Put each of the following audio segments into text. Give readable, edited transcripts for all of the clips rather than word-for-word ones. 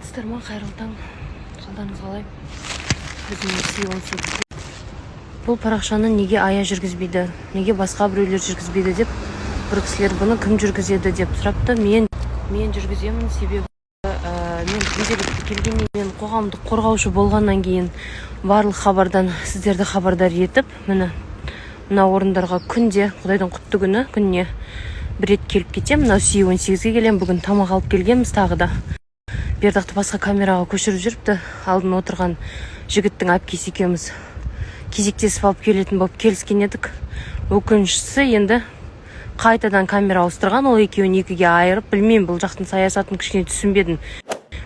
Саламатсыздар ма? Қайырлы таң! Қалдарыңыз қалай? Біздің Си 18. Бұл парақшаны неге Ая жүргізбейді, неге басқа біреулер жүргізбейді деп, бір кісілер бұны кім жүргізеді деп сұрапты. Мен жүргіземін, себебі мен күнделікті келгеннен, мен қоғамдық қорғаушы болғаннан кейін барлық хабардан сіздерді хабардар етіп, міне, мына орындарға күнде, құдайдың құтты күні, күніне бір рет келіп кетемін. Мынау Си 18-ге келемін. Бүгін тамақ алып келгенбіз тағы да. Бердақты басқа камераға көшіріп жүріпті. Алдын отырған жігіттің әпкесі екеуміз кезектесіп алып келетін болып келіскен едік. Өкініштісі, енді қайтадан камера ауыстырған. Ол екеуін екіге айырып, білмеймін, бұл жақтың саясатын кішкене түсінбедім.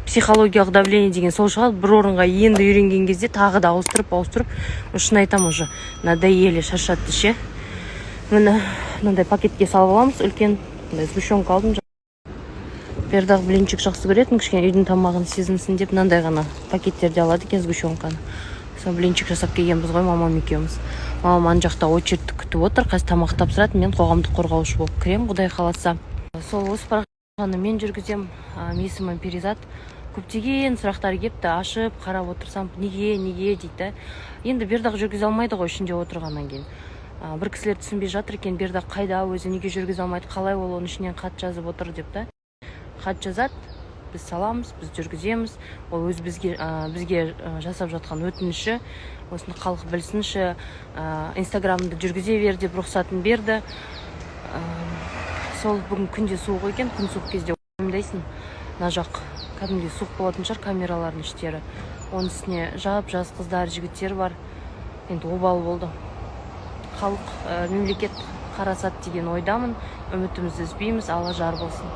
Психологиялық давление деген сол шығар, бір орынға енді үйренген кезде тағы да ауыстырып, ауыстырып, шын айтамын, уже надоели, шаршатты ше. Міне, мынандай пакетке салып аламыз. Үлкен мындай сгущенка алдым. Бердақ блинчик жақсы көретін, кішкене үйдің тамағын сезінсін деп, мынандай ғана пакеттерде алады екен сгущенканы. Сол блинчик жасап келгенбіз ғой мамам екеуміз. Мамам ана жақта очередь күтіп отыр, қазір тамақ тапсырады. Мен қоғамдық қорғаушы болып кіремін, құдай қаласа. Сол осы парақшаны мен жүргіземін. Есімім Перизат. Көптеген сұрақтар келіпті, ашып қарап отырсам, неге, неге дейді да. Енді Бердақ жүргізе алмайды ғой ішінде отырғаннан кейін. Бір кісілер түсінбей жатыр екен, Бердақ қайда өзі, неге жүргізе алмайды, қалай ол оның ішінен хат жазып отыр деп та. Хат жазады, біз саламыз, біз жүргіземіз. Ол өз бізге жасап жатқан өтініші. Осыны халық білсінші. Инстаграмды жүргізе бер деп рұқсатын берді. Сол бүгін күнде суық екен. Күн суық кезде уайымдайсың, мына жақ кәдімгідей суық болатын шығар, камералардың іштері. Оның үстіне жап жас қыздар, жігіттер бар. Енді обал болды. Халық, мемлекет қарасады деген ойдамын. Үмітімізді үзбейміз. Алла жар болсын.